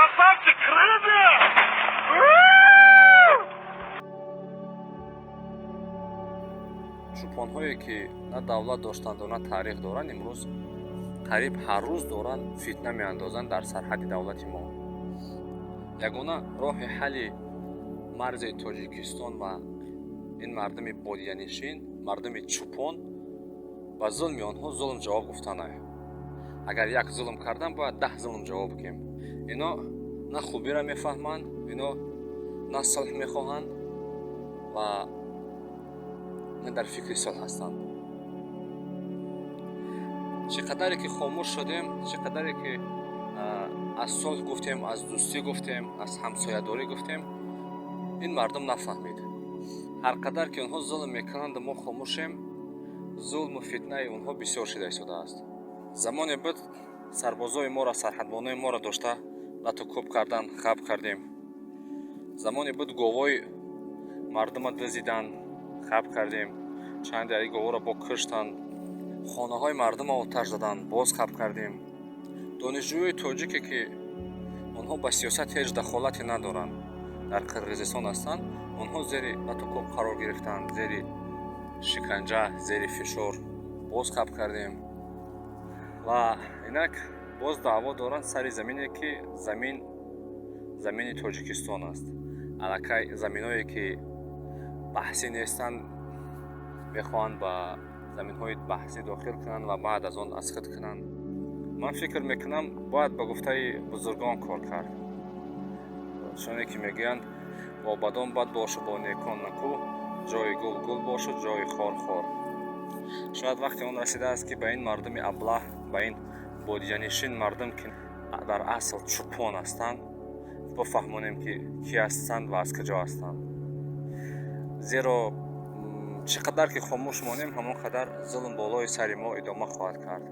Красавчик, крылья! Чӯпонҳое, ки на давлат доштанду, на таърих доранд, имрӯз қариб ҳар рӯз доранд фитна меандозанд дар сарҳади давлати мо. Ягона роҳи ҳалли марзи Тоҷикистон ва ин мардуми бодиянишин, мардуми чӯпон, ба зулми онҳо зулм ҷавоб гуфтана. Агар як зулм кардан, бояд 10 зулм ҷавоб гӯем. Ино на хубиро мефаҳманд, ино на сулҳ мехоҳанд ва на дар фикри сулҳ ҳастанд. Чӣ қадаре ки хомӯш шудем, чӣ қадаре ки аз сулҳ гуфтем, аз дӯстӣ гуфтем, аз ҳамсоядорӣ гуфтем, ин мардум нафаҳмид. Ҳар қадар ки онҳо зулм мекунанду мо хомӯшем, зулму фитнаи онҳо бисёр шида истодааст. Замоне буд, сарбозои моро, сарҳадбонои моро дошта лату кӯб кардан, хаб кардем. Замоне буд, говои мардума дузидан, хаб кардем. Чанде аи говоро бо куштанд, хонаҳои мардума оташ заданд, боз хаб кардем. Донишҷӯёи тоҷике, ки онҳо ба сиёсат ҳеҷ дахолате надоранд, дар Қирғизистон ҳастанд, онҳо зери лату кӯб қарор гирифтанд, зери шиканҷа, зери фишор, боз хаб кардем. Ва инак боз даъво доранд сари замине, ки замин замини Тоҷикистон аст. Аллакай заминое, ки баҳсӣ нестанд, мехоҳанд ба заминҳои баҳсӣ дохил кунанд ва баъд аз он аз худ кунанд. Ман фикр мекунам, бояд ба гуфтаи бузургон кор кард, чуне ки мегӯянд: «Бо бадон бад бошу, бо некон накӯ, ҷои гул гул бошу, ҷои хор хор». Шояд вақти он расидааст, ки ба ин мардуми аблаҳ, ба ин бодиянишин мардум, ки дар асл чӯпон ҳастанд, бифаҳмонем, ки кӣ ҳастанд ва аз куҷо ҳастанд. Зеро чӣ қадар ки хомӯш монем, ҳамон қадар зулм болои сари мо идома хоҳад кард.